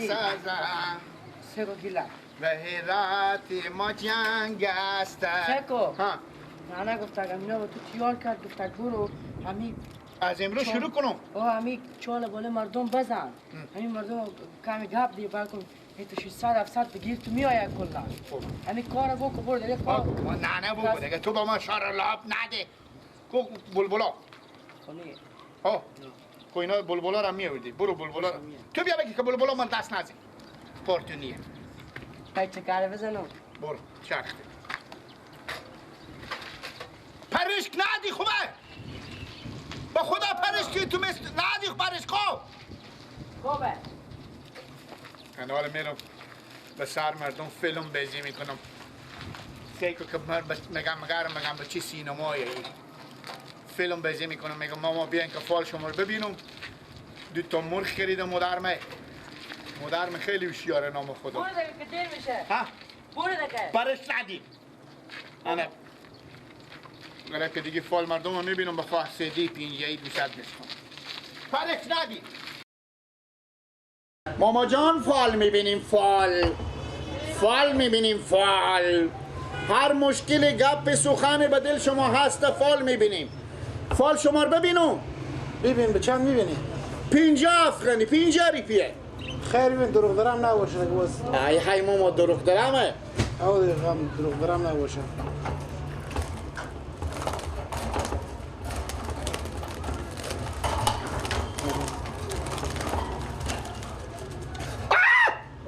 سازم. سگو گیلا. به هرات ما جنگ است. سگو. ها. نه گفت اگه اینا با تو تیار کرد گفت برو همین از امروز شروع کنم. او همین چال بالا مردم بزن. همین مردم کمی گپ دی بکن. تو 600 700 بگیر تو میای کلا. همین کارو بکن برو دیگه کار. نه نه بگو دیگه تو با ما شار لاب نده. کو بلبلا. خونه. ها. کو اینا بلبلا را میآوردی. برو بلبلا. تو بیا بگی که بلبلا من دست نزن. پورتونیه. چه کاره بزنم؟ برو چرخ. پرشک ندی خوبه. با خدا پرشک تو مثل ندی پرشک خوب. خوبه. من حالا میرم به سر مردم فیلم بازی میکنم. سیکو که من میگم مگم به چی سینمایی فیلم بازی میکنم. میگم ماما بیاین که فال شما رو ببینم. دو تا مرغ خریدم مادرمه. مادرم خیلی هوشیاره نام خدا. برو دیگه که دیر میشه. ها؟ برو دیگه. پرش ندی. انا غیر که دیگه فال مردم رو میبینم بخواه سیدی پینجایی دوشد میشم. پرش ندی. ماما جان فال میبینیم فال. فال میبینیم فال. هر مشکل گپ سخن به دل شما هست فال میبینیم. فال شما رو ببینم. ببین به چند میبینی؟ 50 افغانی 50 ریپیه. خیر ببین دروغ درم نباشه دیگه باز. ای های ماما دروغ درمه. او دیگه غم دروغ درم نباشه.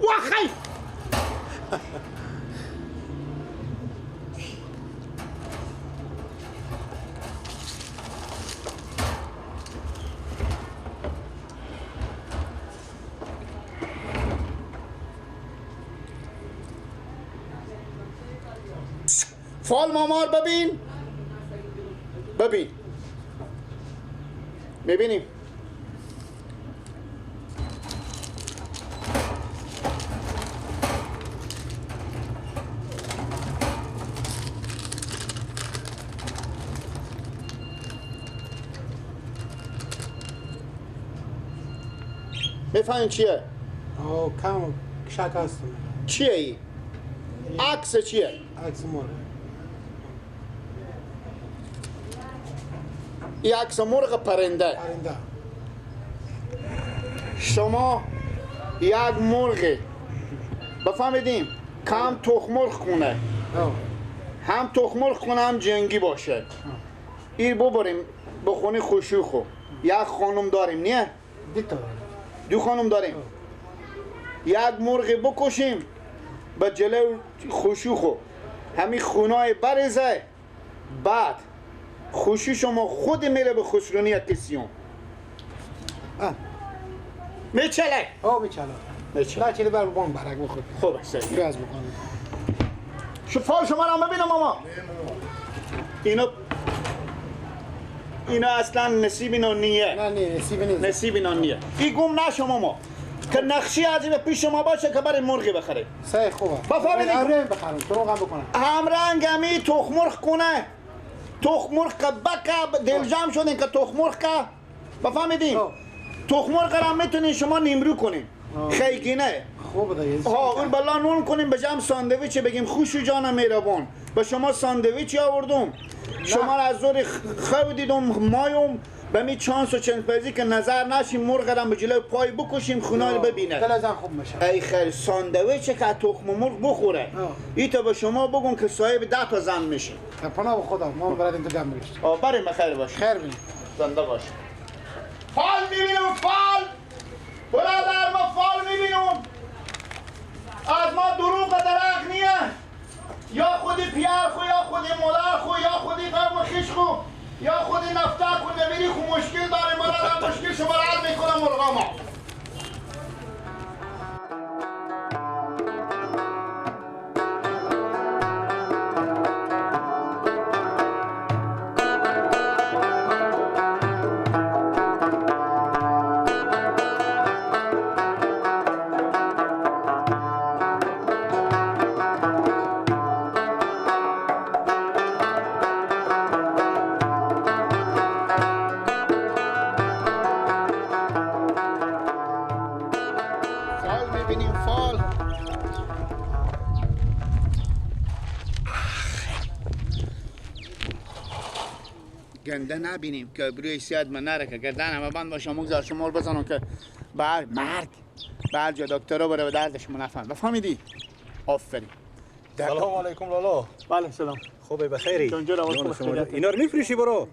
وخی. فال مامار ببین. ببین. میبینیم. میفهمین چیه؟ آه کم شک هستم. چیه ای؟ عکس چیه؟ عکس مرغ. این عکس مرغ پرنده. پرنده. شما یک مرغ بفهمیدیم که هم تخم مرغ کنه. هم تخم مرغ کنه هم جنگی باشه. این ببریم بخونی خوشوخو. یک خانم داریم نه؟ دو خانم داریم. یک مرغ بکشیم به جلو خوشوخو همین خونای بریزه. بعد خوشی شما خود میره به خسرونی کسیون. میچله. آه میچله. میچله. چله بر بان برک بخور. خوب است. گاز بکن. شو فال شما رو ببینم ماما. اینا اصلا نصیب اینا نیه. نه نه نصیب نیست. نصیب اینا نیه. ای گم نشو ماما. که نقشی از این پیش شما باشه که برای مرغی بخره. صحیح خوبه. بفهمیدید؟ همرنگ بخرم. دروغ هم بکنم. همرنگ همی تخم مرغ کنه. تخم مرغ بکه دل جمع شدین که تخم مرغ بفهمیدین؟ تخم مرغ را میتونین شما نیمرو کنین. خیگینه. خوب دیگه. ها اون بالا نون کنیم به جمع ساندویچ بگیم خوش جان مهربان. به شما ساندویچ آوردم. شما را از زور خو دیدم مایم به می چانس و چند پزی که نظر نشیم مرغ را به جلوی پای بکشیم خونه رو ببینه. دل زن خوب میشه. ای خیر ساندویچ که تخم مرغ بخوره. ای تا به شما بگم که صاحب 10 تا زن میشه. پناه خدا ما برادیم تو گم بگشت. آ بریم خیر باش. خیر بینیم. زنده باش. فال میبینم فال. برادر ما فال میبینم. از ما دروغ درغ نیه. یا خودی پیر خو یا خودی مادر خو یا خودی قوم خیش خو یا خودی نفته خو نمیری خو مشکل داره ما مشکل شما را حل میکنم مرغا ما. گنده نبینیم که بروی سیاد من نره که گردن همه بند باشه مگذار شما بزنم که بر مرگ بر جا دکترا بره به دردش من نفهم. بفهمیدی؟ آفرین. سلام علیکم لالا. بله سلام. خوبه بخیری؟ اینا رو میفروشی برو؟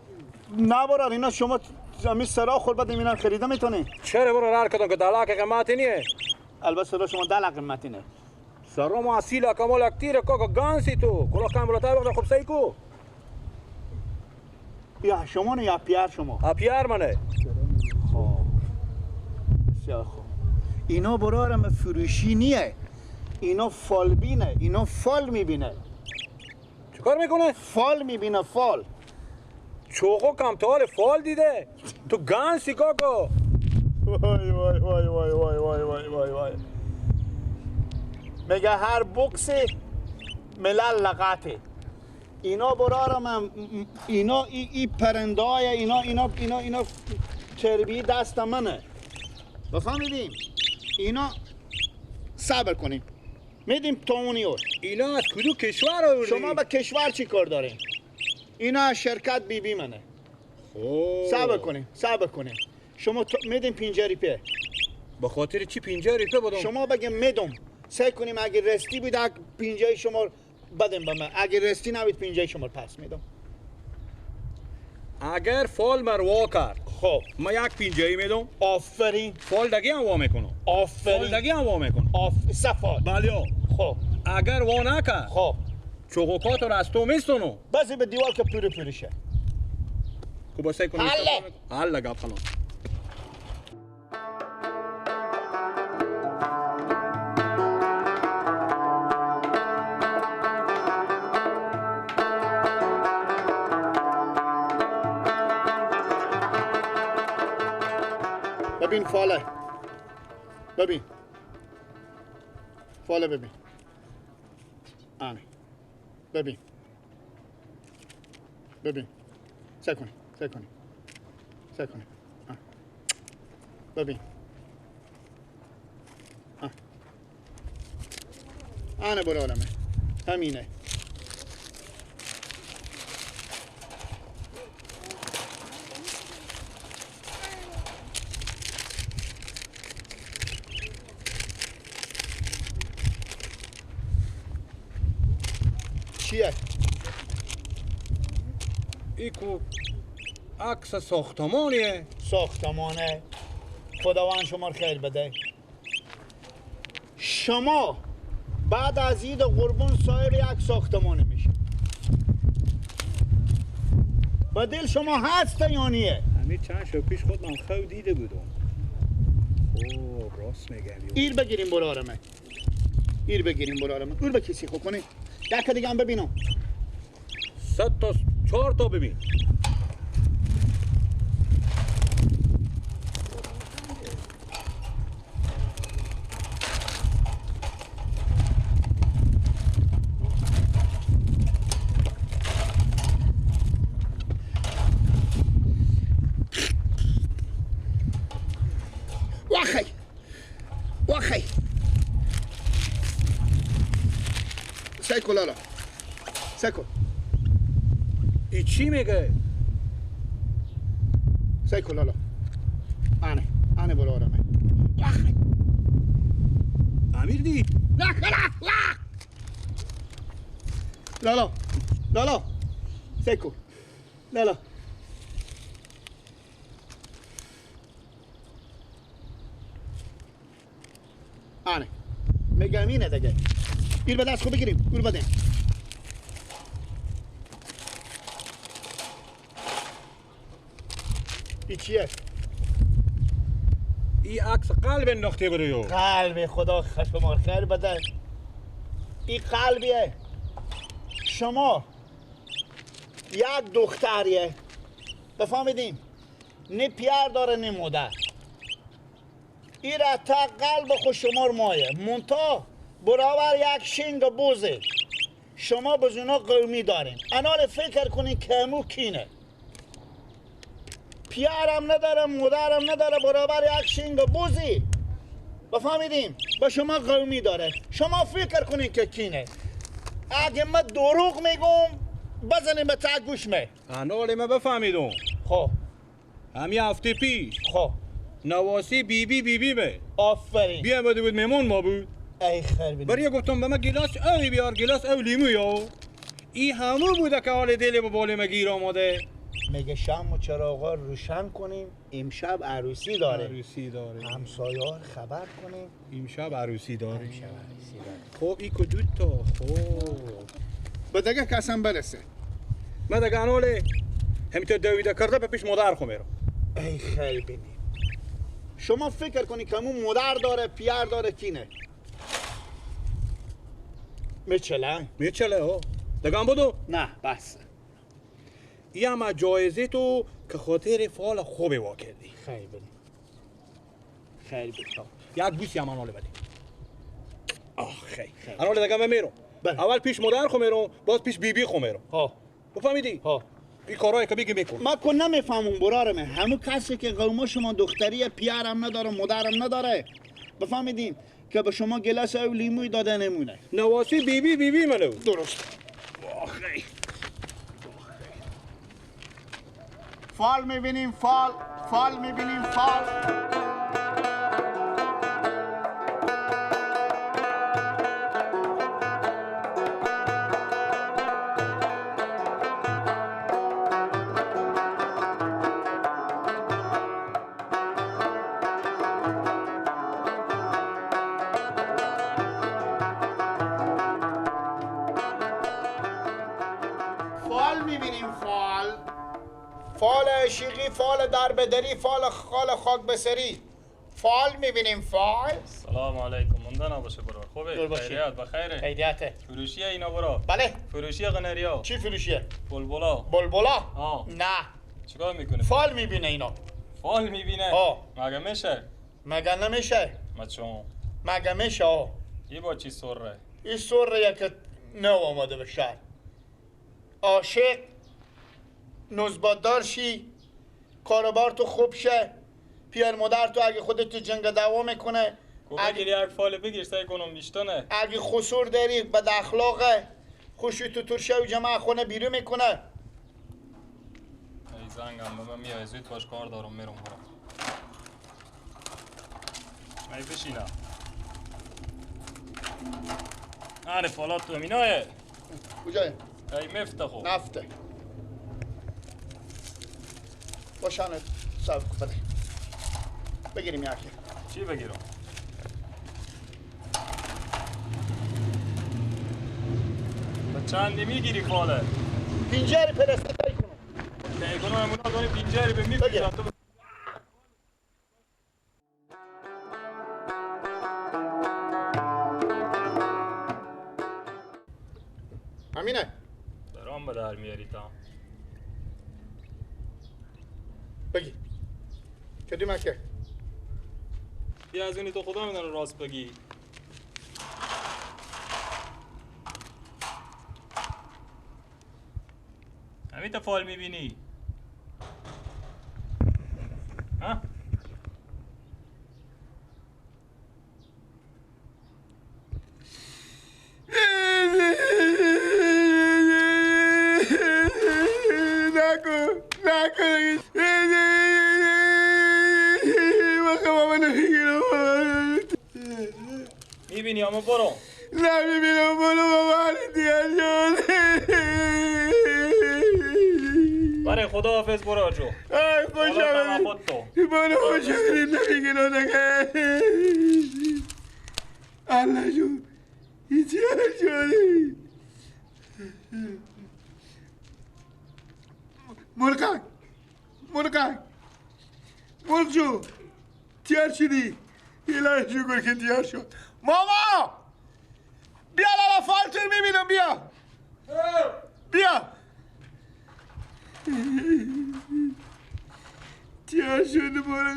نه برو اینا شما زمین سرا خور بعد اینا خریده میتونی. چرا برو هر کدوم که دلاک قیمتی نیه. البته سرا شما دلاک قیمتی نه. سرا ما اصیل کمال کتیر کاکا گانسی تو. کلا کم بلاتر بخدا خوب سعی کو. یا شما نه یا پیار شما؟ پیار منه. خب. بسیار خوب. اینا برارم فروشی نیه. اینا فالبینه، اینا فال میبینه. چیکار میکنه؟ فال میبینه، فال. چوغو کم تا حال فال دیده. تو گانسی کاکا. وای وای وای وای وای وای وای وای وای. میگه هر بکسی ملل لغته. اینا برارم اینا ای پرندای اینا اینا اینا اینا تربیه دست منه. بفهمیدیم؟ اینا صبر کنیم. میدیم تومونیور. اینا از کدوم کشور آوردی؟ شما به کشور چی کار دارین؟ اینا از شرکت بی بی منه. صبر کنیم، صبر کنیم. شما میدیم پینجری پی. به خاطر چی پینجری پی بدم؟ شما بگیم میدم. سعی کنیم اگه رستی بود پینجری شما بدم به من. اگه رستی نبود پینجری شما پس میدم. اگر فال مروا کرد خب ما یک پینجری میدم. آفرین. فال دگی هم وا میکنم. آفرین. فال دگی هم وا میکنم. سفال. بله. خب اگر وا نکرد خب چوغوکاتو رو از تو میستونم. بس به دیوار که پوری پوری شه. خب بس کنیم. حله. حله گپ خلاص. ببین فاله. ببین فاله ببین. آنه. ببین. ببین. سعی کنی. سعی کنی. سعی کنی. ببین. آنه برارمه. همینه. چیه؟ ایکو عکس ساختمانیه. ساختمانه. خداوند شما خیر بده. شما بعد از عید قربون صاحب یک ساختمانه میشه. با دل شما هست یا نیه؟ همین چند شب پیش خود من خو دیده بودم. خب راست میگم. ایر بگیریم برارمه. ایر بگیریم برارمه. ایر به کسی خو کنی. یک دیگه هم ببینم. 3 تا 4 تا ببین. وخی وخی سیکو لالا سیکو. ای چی میگه؟ سیکو لالا. آنه آنه برو آرامه. وخی امیر دی؟ نه نه لالا لالا سیکو لالا. آنه میگم اینه دیگه. ایر به دست خود بگیریم. ایر بدیم. ای چیه؟ ای عکس قلب انداخته برویو. قلب خدا شما خیر بده. ای قلبیه. شما یک دختریه. بفهمیدیم؟ نه پیار داره نه مادر. ای را تا قلب خود شما مایه. منتها برابر یک شینگ بوزه. شما بزونا قومی دارین. انال فکر کنین که امو کینه. پیارم نداره مادرم نداره برابر یک شینگ بوزی. بفهمیدیم؟ با شما قومی داره. شما فکر کنین که کینه. اگه من دروغ میگم بزنیم به ته گوش می. انال ما بفهمیدم. خب همی هفته پیش خب نواسی بی بی بی بی می. آفرین. بیا بوده بود میمون ما بود. ای خیر بینی. برای گفتم به من گیلاس اوی بیار، گیلاس او لیمو یا. ای همو بوده که حال دل به بال ما گیر آماده. میگه شم و چراغا روشن کنیم، امشب عروسی داره. عروسی داره. همسایه‌ها خبر کنیم. امشب عروسی داره. امشب عروسی داره. خب ای کدو تا خب. به دیگه کسم برسه. من دیگه اناله همینطور دویده کرده به پیش مادر خو میرم. ای خیر بینی. شما فکر کنی که همون مادر داره، پیر داره، کینه. میچله؟ میچله ها. دیگه هم بودو؟ نه بس. ای هم جایزه تو که خاطر فال خوبی وا کردی. خیر بینی. خیر بینی. یک بوسی هم اناله بدی. آه خیر. اناله دیگه من میرم. اول پیش مادر خو میرم، باز پیش بیبی خو میرم. ها. بفهمیدی؟ ها. این کارهایی که میگی میکن. ما که نمیفهمم برارم. همون کسی که قوم شما دختری پیرم نداره، مادرم نداره. بفهمیدین که به شما گلاس او لیموی داده نمونه. نواسی بیبی بیبی منو. درست. آخی. فال میبینیم فال، فال میبینیم فال. فال عشیقی، فال دربدری، فال خال خاک بسری. فال میبینیم فال. سلام علیکم. مونده نباشه برار. خوبه؟ خیریت بخیره. خیریته. فروشیه اینا برا؟ بله. فروشیه قنریا. چی فروشیه؟ بلبلا. بلبلا؟ آه. نه. چیکار میکنه؟ فال میبینه اینا. فال میبینه؟ آه. مگه میشه؟ مگه نمیشه؟ مچون. مگه میشه؟ آه. ای با چی سره؟ این سره که نو آماده به شهر. عاشق نزبادار شی، کاروبار تو خوب شه، پیر مادر تو اگه خودت تو جنگ دعوا میکنه، اگه یک فال بگیر سعی کنم بیشتنه، اگه خسور داری بد اخلاقه، خوشی تو ترشه و جماعه خونه بیرون میکنه. ای زنگم به من میای زود باش کار دارم میرم برم. می بشینم. آره فالات تو مینایه. کجای؟ ای مفته خو. نفته. باشانت صاحب بده. بگیریم یکی. چی بگیرم؟ با چندی میگیری فاله؟ پینجری پرسته تای کنم. تای کنم امونا داری پینجری به میپیشن تو. همینه. درام به در میاری تا. بگی. کدوم که؟ بیا از اونی تو خدا میدونه راست بگی. همین تا فال میبینی؟ ها؟ نکن نکن میبینی اما برو. نه میبینم برو بابا دیگه شد. برای خدا حافظ برو جو. ای خوش آمدی. برو خوش آمدی نمیگیرم دیگه. الله جون هیچی شدی. مرغک مرغک مرغ جو تیار شدی. الهی شکر که تیار شد. ماما بیا لالا فالتو میبینم. بیا بیا تیار شده مرغ.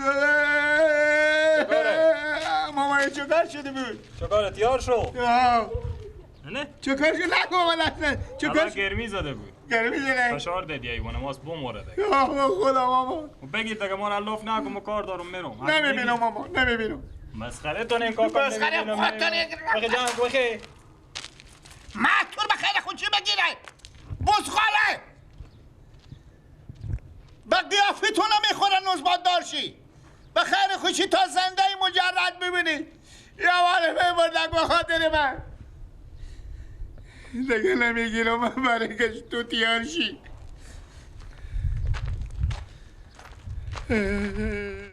ماما چکار شده بود؟ چکاره تیار شو؟ نه چکار شد؟ نکن ماما نه چکار شد؟ گرمی زده بود. گرمی زده؟ فشار دادی ایوانه ماست بموره دیگه. خدا ماما بگیر دیگه ما رو لف نکن، ما کار دارم میرم. نمیبینم ماما نمیبینم. مسخره تون این کاکا مسخره خودتون. بخی جان بخی ما تور بخیر خود چی بگیره؟ بزغاله به قیافه تو نمیخوره نوزباد دارشی. به خیر خوشی تا زنده مجرد ببینی. یا واله ببردک به خاطر من دیگه نمیگیرم برای که تو تیار شی.